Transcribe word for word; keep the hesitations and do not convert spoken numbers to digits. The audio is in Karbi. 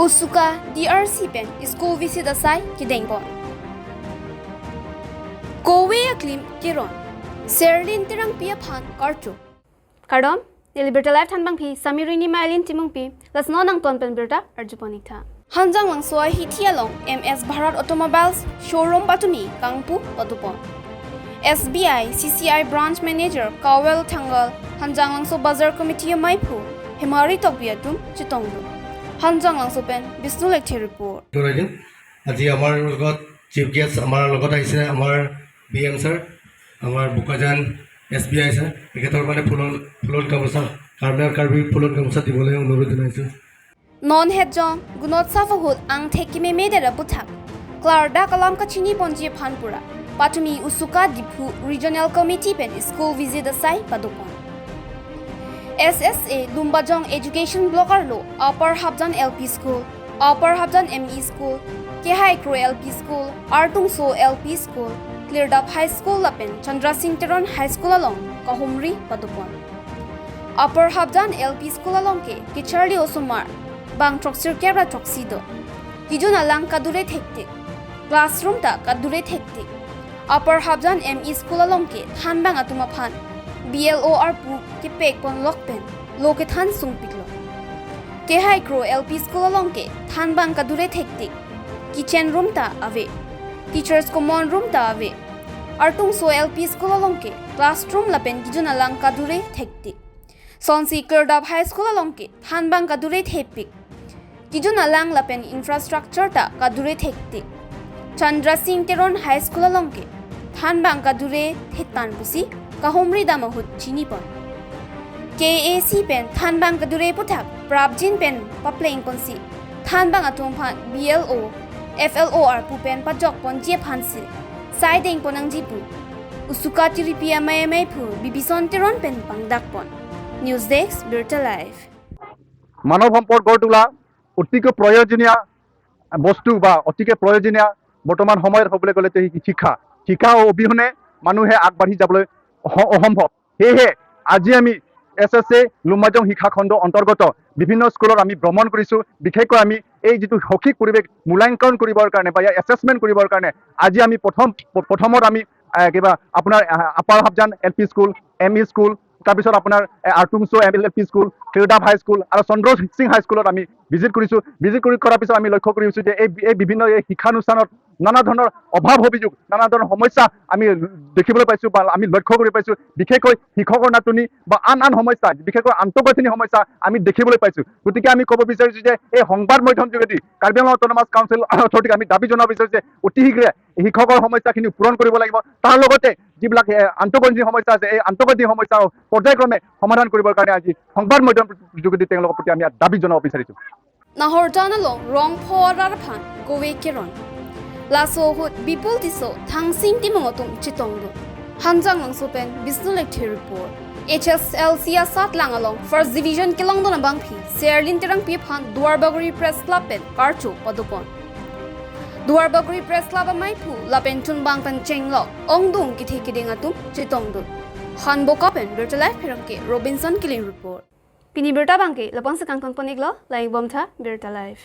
Usuka D R C pen school visit asai kedengpon. Kove aklim keron. Serlin Terangpi aphan karcho. Kardom, neli birta live thanbangpi Sami Rini Mailin Timungpi, laso non nangton pen birta arjupon-ik tha. Hanjanglangso ahithi along M S Bharat Automobiles showroom patumi kangpu padopon. S B I C C I branch manager Kawel Thangal, Hanjanglangso Bazar Committee amaiphu Hemari Tokbi atum chetongdun. Hanjanglangso pen Bishnu Lekthe report. জনাই দিম। আজি আমাৰ লগত chief guest, আমাৰ লগত আহিছে আমাৰ B M sir, আমাৰ Bokajan S B I sir. তেখেতৰ মানে ফুলন ফুলন গামোচা, কাৰ্বি আৰু কাৰ্বি ফুলন গামোচা দিবলৈ অনুৰোধ জনাইছোঁ। Non hetjong, gunotsav ahut angthek kememe det aputhak klardak alam kachiniponji aphan pura patumi Usuka Diphu Regional Committee pen school visit asai padopon. S S A Lumbajong Education Block arlo Upper Hapjan L P School, Upper Hapjan M E School, Kehaikro L P School, Artungso L P School, Klirdap High School lapen Chandra Singh Teron High School along kahumri padopon. Upper Hapjan L P School along ke kecharli osomar bang throksirkep ra throksi do. Kejun alang kadure thektik, classroom ta kadure thektik. Upper Hapjan M E School along ke thanbang atum aphan B L O arpu kepekponlok pen lo kethan sungpiklo. Kehaikro L P School along ke thanbang kadure thektik, kitchen room ta ave, teachers common room ta ave. Artungso L P School along ke classroom lapen kejun alang kadure thektik. Sonsi Klirdap High School along ke thanbang kadure thepik, kejun alang lapen infrastructure ta kadure thektik. Chandra Singh Teron High School along ke thanbang kadure thetan pusi kahumri dam ahut chinipon. K A C pen thanbang kadure aputhak prapjin pen paplengponsi thanbang atum aphan B L O, F L O arpu pen pajokponji aphansi sai dengpon nangji pu Usuka Tiripi amei amaiphu Bibison Teron pen pangdakpon. News Desk, Birta Live. মানৱ সম্পদ গঢ় তোলা অতিকৈ প্ৰয়োজনীয় বস্তু বা অতিকৈ প্ৰয়োজনীয় বৰ্তমান সময়ত হ'বলৈ গ'লে যে শিক্ষা, শিক্ষা অবিহনে মানুহে আগবাঢ়ি যাবলৈ অস-, অসম্ভৱ। সেয়েহে আজি আমি এছ এছ এ লুম্বাজং শিক্ষা খণ্ড অন্তৰ্গত বিভিন্ন স্কুলত আমি ভ্ৰমণ কৰিছোঁ। বিশেষকৈ আমি এই যিটো শৈক্ষিক পৰিৱেশ মূল্যাংকন কৰিবৰ কাৰণে বা ইয়াৰ এছেচমেণ্ট কৰিবৰ কাৰণে আজি আমি প্ৰথম, প্ৰ-, প্ৰথমত আমি, আহ, কিবা আপোনাৰ, ah, upper Hafjan L P school, M E school, তাৰপিছত আপোনাৰ, uh, Artungcho L P P স্কুল, ক্লিৰ্ডাপ হাই স্কুল আৰু চন্দ্ৰ সিং হাই স্কুলত আমি ভিজিট কৰিছোঁ। ভিজিট কৰি কৰাৰ পিছত আমি লক্ষ্য কৰিছোঁ যে এই, এই বিভিন্ন এই শিক্ষানুষ্ঠানত নানা ধৰণৰ অভাৱ অভিযোগ, নানা ধৰণৰ সমস্যা আমি দেখিবলৈ পাইছোঁ বা আমি লক্ষ্য কৰি পাইছোঁ। বিশেষকৈ শিক্ষকৰ নাটনি বা আন আন সমস্যা, বিশেষকৈ আন্তঃগাঁথনি সমস্যা আমি দেখিবলৈ পাইছোঁ। গতিকে আমি ক'ব বিচাৰিছোঁ যে এই সংবাদ মাধ্যম যোগেদি কাৰ্বি আংলং অট'নমাছ কাউন্সিল অথৰিটিক আমি দাবী জনাব বিচাৰিছোঁ যে অতি শীঘ্ৰে শিক্ষকৰ সমস্যাখিনি পূৰণ কৰিব লাগিব। তাৰ লগতে যিবিলাক, এ, আন্তঃগাঁথনি সমস্যা আছে, এই আন্তঃগাঁথনি সমস্যা পৰ্যায়ক্ৰমে সমাধান কৰিবৰ কাৰণে আজি সংবাদ মাধ্যম যোগেদি তেওঁলোকৰ প্ৰতি আমি দাবী জনাব বিচাৰিছোঁ। Nahorjan along rongpho arat aphan kove keron. Laso ahut Bipul Tisso, Thangsing Timung atum chetongdun. Hanjanglangso pen Bishnu Lekthe report. H S L C asatlang along first division kelongdun abangpi Serlin Terangpi aphan Duarbagori Press Club pen karcho padopon. Duarbagori Press Club amaiphu lapen chunbang pen chenglok ongdung kethe keding atum chetongdun. Hanboka pen Birta Live pherangke Robinson Killing report. Pini birta abangke lapu-ansi kangtonpon-iklo, langdunbomtha Birta Live.